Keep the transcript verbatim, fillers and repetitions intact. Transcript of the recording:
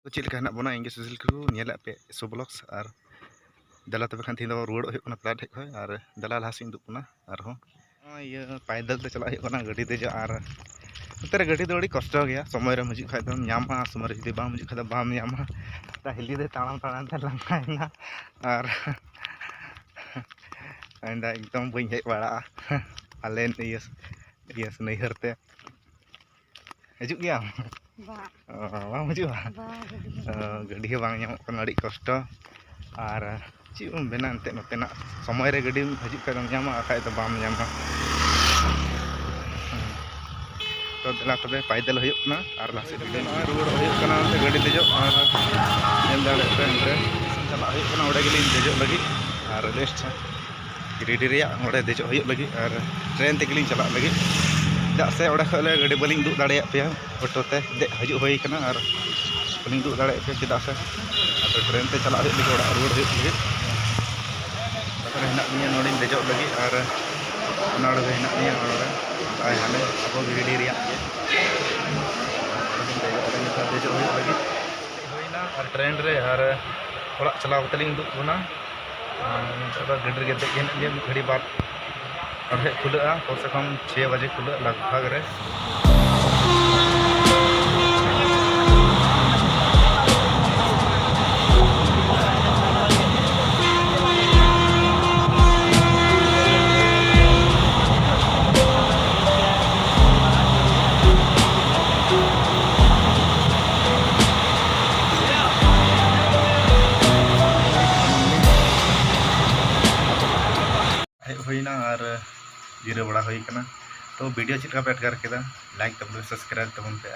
ᱛᱚ ᱪᱮᱫ ᱞᱮᱠᱟ ᱦᱮᱱᱟᱜ ᱵᱚᱱᱟ ᱤᱧ ᱜᱮ ᱥᱩᱥᱤᱞ ᱠᱤᱥᱠᱩ, ᱧᱮᱞᱮᱫ ᱯᱮ ᱮᱥᱳ ᱵᱞᱚᱜᱥ᱾ ᱟᱨ ᱫᱮᱞᱟ ᱛᱚᱵᱮ ᱠᱷᱟᱱ ᱛᱮᱦᱮᱧ ᱫᱚ ᱨᱩᱣᱟᱹᱲᱚᱜ ᱦᱩᱭᱩᱜ ᱠᱟᱱᱟ ᱯᱞᱟᱴ ᱴᱷᱮᱡ ᱠᱷᱚᱱ, ᱟᱨ ᱫᱮᱞᱟ ᱞᱟᱦᱟ ᱥᱮᱫ ᱤᱧ ᱩᱫᱩᱜ ᱠᱟᱱᱟ ᱟᱨᱦᱚᱸ᱾ ᱱᱚᱜᱼᱚᱭ ᱤᱭᱟᱹ ᱯᱟᱭᱫᱟᱞ ᱛᱮ ᱪᱟᱞᱟᱜ ᱦᱩᱭᱩᱜ ᱠᱟᱱᱟ ᱜᱟᱹᱰᱤ ᱫᱮᱡᱚᱜ, ᱟᱨ ᱱᱚᱛᱮ ᱨᱮ ᱜᱟᱹᱰᱤ ᱫᱚ ᱟᱹᱰᱤ ᱠᱚᱥᱴᱚ ᱜᱮᱭᱟ᱾ ᱥᱚᱢᱚᱭ ᱨᱮᱢ ᱦᱤᱡᱩᱜ ᱠᱷᱟᱡ ᱫᱚᱢ ᱧᱟᱢᱟ, ᱥᱚᱢᱚᱭ ᱨᱮ ᱡᱩᱫᱤ ᱵᱟᱢ ᱦᱤᱡᱩᱜ ᱠᱷᱟᱡ ᱫᱚ ᱵᱟᱢ ᱧᱟᱢᱟ᱾ ᱫᱟ ᱦᱤᱞᱤ ᱫᱚ ᱛᱟᱲᱟᱢ ᱛᱟᱲᱟᱢ ᱛᱮ ᱞᱟᱸᱜᱟᱭᱮᱱᱟ, ᱟᱨ ᱢᱮᱱᱫᱟ ᱮᱠᱫᱚᱢ ᱵᱟᱹᱧ ᱦᱮᱡ ᱵᱟᱲᱟᱜᱼᱟ ᱟᱞᱮ ᱤᱭᱟᱹ ᱤᱭᱟᱹ ᱱᱟᱹᱭᱦᱟᱹᱨ ᱛᱮ᱾ ᱦᱤᱡᱩᱜ ᱜᱮᱭᱟᱢ? ᱵᱟᱝ᱾ ᱚ, ᱵᱟᱢ ᱦᱤᱡᱩᱜᱼᱟ? ᱵᱟᱝ, ᱜᱟᱹᱰᱤ ᱦᱚᱸ ᱚ, ᱜᱟᱹᱰᱤ ᱦᱚᱸ ᱵᱟᱝ ᱧᱟᱢᱚᱜ ᱠᱟᱱᱟ, ᱟᱹᱰᱤ ᱠᱚᱥᱴᱚ᱾ ᱟᱨ ᱪᱮᱫ ᱵᱚᱱ ᱢᱮᱱᱟ ᱮᱱᱛᱮᱫ, ᱱᱚᱛᱮᱱᱟᱜ ᱥᱚᱢᱚᱭ ᱨᱮ ᱜᱟᱹᱰᱤᱢ ᱦᱤᱡᱩᱜ ᱠᱷᱟᱡ ᱫᱚᱢ ᱧᱟᱢᱟ, ᱵᱟᱠᱷᱟᱡ ᱫᱚ ᱵᱟᱢ ᱧᱟᱢᱟ᱾ ᱛᱚ ᱫᱮᱞᱟ ᱛᱚᱵᱮ ᱯᱟᱭᱫᱟᱞ ᱦᱩᱭᱩᱜ ᱠᱟᱱᱟ ᱟᱨ ᱞᱟᱦᱟ ᱥᱮᱫ ᱜᱟᱹᱰᱤ ᱱᱚᱜᱼᱚᱭ ᱨᱩᱣᱟᱹᱲ ᱦᱩᱭᱩᱜ ᱠᱟᱱᱟ, ᱚᱱᱛᱮ ᱜᱟᱹᱰᱤ ᱫᱮᱡᱚᱜ ᱟᱨ ᱧᱮᱞ ᱫᱟᱲᱮᱭᱟᱜ ᱯᱮ ᱚᱸᱰᱮ ᱪᱟᱞᱟᱜ ᱦᱩᱭᱩᱜ ᱠᱟᱱᱟ, ᱚᱸᱰᱮ ᱜᱮᱞᱤᱧ ᱫᱮᱡᱚᱜ ᱞᱟᱹᱜᱤᱫ᱾ ᱟᱨ ᱨᱮᱥᱴ ᱨᱮᱰᱤ ᱨᱮᱭᱟᱜ ᱚᱸᱰᱮ ᱫᱮᱡᱚᱜ ᱦᱩᱭᱩᱜ ᱞᱟᱹᱜᱤᱫ, ᱟᱨ ᱴᱨᱮᱱ ᱛᱮᱜᱮᱞᱤᱧ ᱪᱟᱞᱟᱜ ᱞᱟᱹᱜᱤᱫ, ᱪᱮᱫᱟᱜ ᱥᱮ ᱚᱸᱰᱮ ᱠᱷᱚᱡ ᱞᱮ ᱜᱟᱹᱰᱤ ᱵᱟᱹᱞᱤᱧ ᱩᱫᱩᱜ ᱫᱟᱲᱮᱭᱟᱜ ᱯᱮᱭᱟ᱾ ᱚᱴᱳ ᱛᱮ ᱫᱮᱡ ᱦᱤᱡᱩᱜ ᱦᱩᱭ ᱠᱟᱱᱟ ᱟᱨ ᱵᱟᱹᱞᱤᱧ ᱩᱫᱩᱜ ᱫᱟᱲᱮᱭᱟᱜ ᱯᱮᱭᱟ ᱪᱮᱫᱟᱜ ᱥᱮ᱾ ᱟᱫᱚ ᱴᱨᱮᱱ ᱛᱮ ᱪᱟᱞᱟᱜ ᱦᱩᱭᱩᱜ ᱞᱟᱹᱜᱤᱫ, ᱚᱲᱟᱜ ᱨᱩᱣᱟᱹᱲ ᱦᱩᱭᱩᱜ ᱞᱟᱹᱜᱤᱫ᱾ ᱛᱟᱨᱯᱚᱨᱮ ᱦᱮᱱᱟᱜ ᱞᱤᱧᱟ ᱱᱚᱰᱮᱧ ᱫᱮᱡᱚᱜ ᱞᱟᱹᱜᱤᱫ, ᱟᱨ ᱚᱱᱟ ᱨᱮᱜᱮ ᱦᱮᱱᱟᱜ ᱞᱤᱧᱟ ᱱᱚᱰᱮ᱾ ᱟᱭ ᱦᱟᱱᱮ ᱟᱵᱚ ᱜᱤᱨᱤᱰᱤ ᱨᱮᱭᱟᱜ ᱜᱮ᱾ ᱱᱚᱰᱮᱧ ᱫᱮᱡᱚᱜ ᱞᱟᱹᱜᱤᱫ, ᱱᱤᱛᱚᱜ ᱫᱮᱡᱚᱜ ᱦᱩᱭᱩᱜ ᱞᱟᱹᱜᱤᱫ᱾ ᱦᱩᱭᱱᱟ ᱟᱨ ᱴᱨᱮᱱ ᱨᱮ, ᱟᱨ ᱚᱲᱟᱜ ᱪᱟᱞᱟᱣ ᱠᱟᱛᱮ ᱞᱤᱧ ᱩᱫᱩᱜ ᱵᱚᱱᱟ᱾ ᱟᱨ ᱱᱤᱛᱚᱜ ᱫᱚ ᱜᱟᱹᱰᱤ ᱨᱮᱜᱮ ᱫᱮᱡ ᱦᱮᱱᱟᱜ ᱞᱤᱧᱟ, ᱢᱤᱫ ᱜᱷᱟᱹᱲᱤ ᱵᱟᱫᱽ ᱟᱨ ᱦᱮᱡ ᱠᱷᱩᱞᱟᱹᱜᱼᱟ, ᱠᱚᱢ ᱥᱮ ᱠᱚᱢ ᱪᱷᱚᱭ ᱵᱟᱡᱮ ᱠᱷᱩᱞᱟᱹᱜᱼᱟ ᱞᱟᱜᱽ ᱵᱷᱟᱜᱽ ᱨᱮ᱾ ᱦᱮᱡ ᱦᱩᱭᱱᱟ ᱟᱨ ᱡᱤᱨᱟᱹᱣ ᱵᱟᱲᱟ ᱦᱩᱭ ᱠᱟᱱᱟ᱾ ᱛᱚ ᱵᱷᱤᱰᱤᱭᱳ ᱪᱮᱫ ᱞᱮᱠᱟ ᱯᱮ ᱟᱴᱠᱟᱨ ᱠᱮᱫᱟ? ᱞᱟᱭᱤᱠ ᱛᱟᱵᱚᱱ ᱯᱮ, ᱥᱟᱵᱥᱠᱨᱟᱭᱤᱵ ᱛᱟᱵᱚᱱ ᱯᱮ᱾